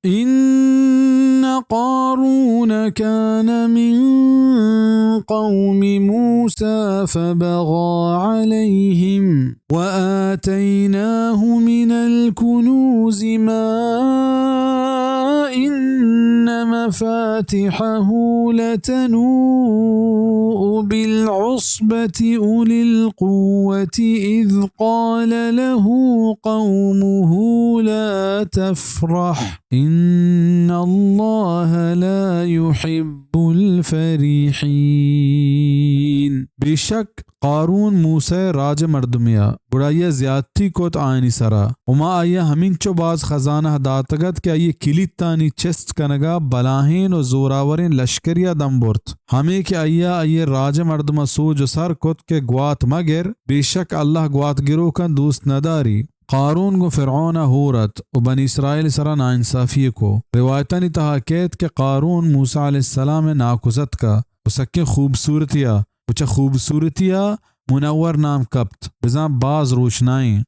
إن قارون كان من قوم موسى فبغى عليهم وآتيناه من الكنوز ما إن مفاتحه لتنوء بالعصبة أولي القوة إذ قال له قومه لا تفرح إن الله لا يحب الفرحين. بے شک قارون موسیٰ ءِ راج ءِ مردمے ات، گڑا آئی ءَ زیادتی کت آیانی سرا، و ما آئی ءَ ہمینچو باز خزانہ داتگ ات کہ آئی ءِ کلیتانی چست کنگ ءَ بلاہیں و زوراوریں لشکرے ءَ دم برت، ہمے کہ آئی ءَ آئی ءِ راج ءِ مردماں سوج و سر کت کہ گوات مہ گر، بے شک اللہ گوات گروکاں دوست نہ داری۔ قارون گوں فرعون ءَ ہور ات و بنی اسرائیل ءِ سرا ناانصافی کو۔ روایتانی تہا کیت کہ قارون موسیٰ علیہ السلام ءِ ناکوزتک ءَ و سکیں خوبصورتی ءَ و چہ خوبصورتی ءَ منور نام کپت، بزاں باز روشنائیں۔